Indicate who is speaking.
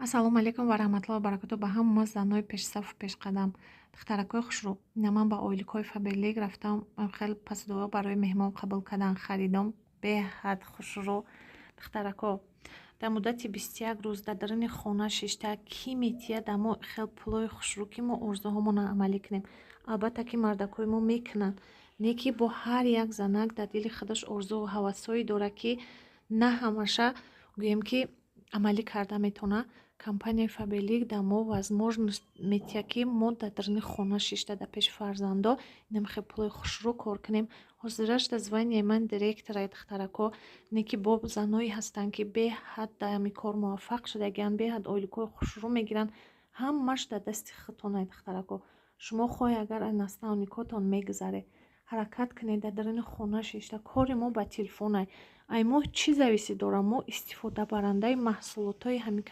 Speaker 1: Ассалому алайкум ва раҳматуллоҳи ва баракотуҳ ба ҳама занои пешсафу пешқадам, духтаракҳои хушрӯ. Ина ман ба ойликҳои Фаберлик рафтам, хеле посудаҳо барои меҳмон қабул кардан харидам, беҳад хушрӯ. Духтарако, дар муддати 21 рӯз дар даруни хона шишта кӣ метиҳад дар мо хел пулои хушрӯ, ки мо орзуҳомонро амалӣ кунем? Албатта, ки мардакҳои мо мекунанд, не ки бо ҳар як занак дар дили худаш орзуву ҳавасҳое дорад, ки на ҳамаша, гӯем ки, амалӣ карда метавонад. Компанияи Фаберлик дар мо возможность метиҳад, ки мо дар даруни хона шишта, дар пеши фарзандо инам хел пулои хушрӯ кор кунем. Ҳозираш дар званияи ман директораи, духтарако, не ки бо заное ҳастанд, ки беҳад дар ҳамин кор муваффақ шудагианд, беҳад ойликҳои хушрӯ мегиранд. Ҳамаш дар дасти худтонай, духтарако. Шумо хоҳед, агар аз наставникотон мегузаред, ҳаракат кунед, дар даруни хона шишта. Кори мо ба телефонай, ай мо чӣ зависит дорад? Мо истифодабарандаи маҳсулотҳои ҳамин.